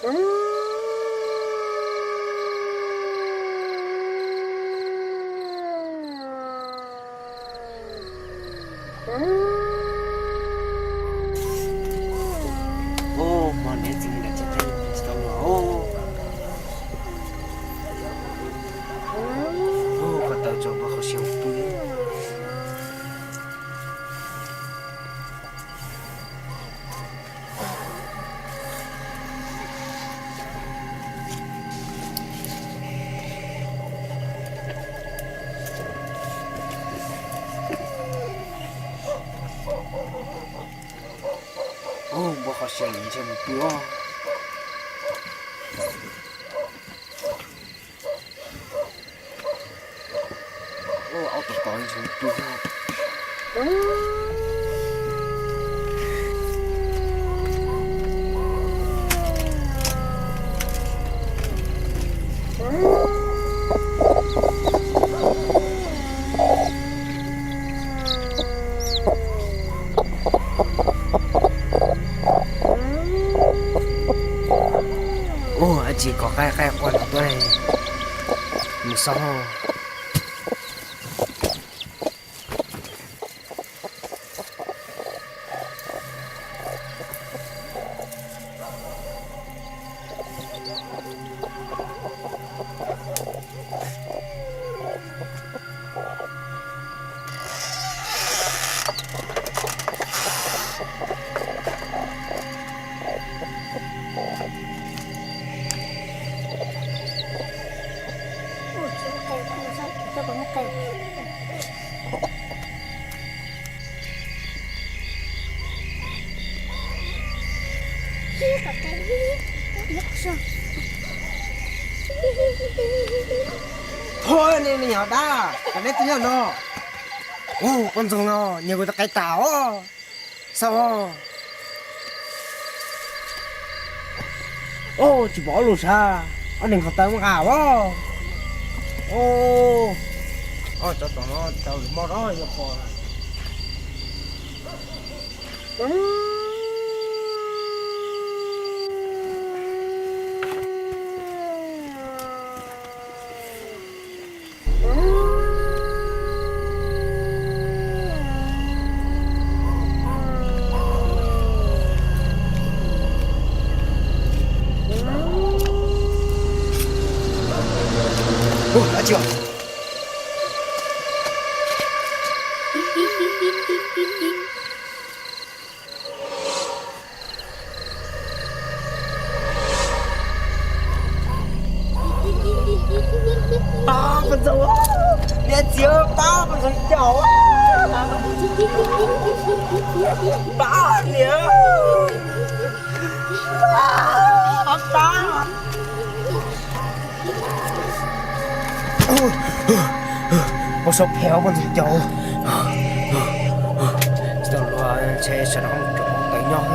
Ua, hmo niam txiv mus nram tsev teb tsis tau los. Ua, ko taw tsaus npua qhov siav pw. Ua, npua qhov siav ntshe mus pw os. Ua, ob tug tod ntshe mus pw. Ua, dab tsi kov qaib qaib quaj no tuaj, mus xauj. Thov nej, nej nyuam dab, kom neb twb nyob no. Ua, poj ntxoog no nyiag kuv tus qaib tas os. Xauj. Ua, tsis pom ob lus sav, ob niag nkhaus taw muab nqa os. Ua, cov tom no tau lus moj rau yog pom. Ua, dab tsi os? Pab poj ntxoog, niam txiv pab poj ntxoog caum. Pab niam, pab. Ua, sab phem poj ntxoog caum. Tsis tau luag ntshe sawv daws mus rau hauv tawm nyob.